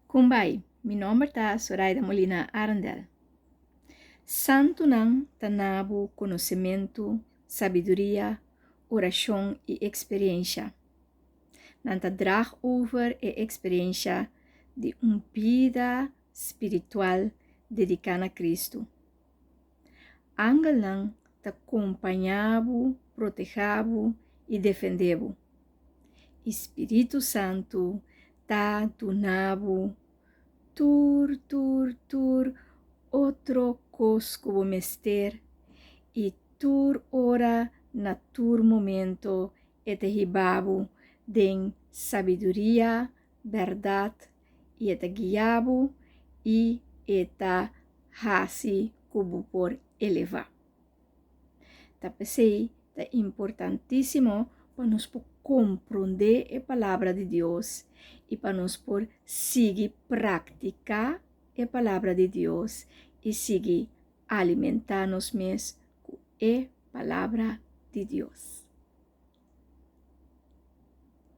Kumbai, mi nomber ta Soraida Molina Arendel. Santunan ta na bo konosementu, sabiduria, orashon i eksperensha. Nan ta drag over e eksperensha di un bida spiritual dediká na Kristu. Angelnan ta kompañá bo, protehá bo i defendé bo. I Spiritu Santu ta duna bo tur, tur, tur otro kos ku bo mester i tur ora na tur momento e ta hiba bo den sabiduria, bèrdat i e ta guia bo i e ta hasi ku bo por elevá. Ta p'esei ta importantísimo pa nos por komprondé e Palabra di Dios i pa nos por sigui praktiká e Palabra di Dios i sigui alimentá nos mes ku e Palabra di Dios.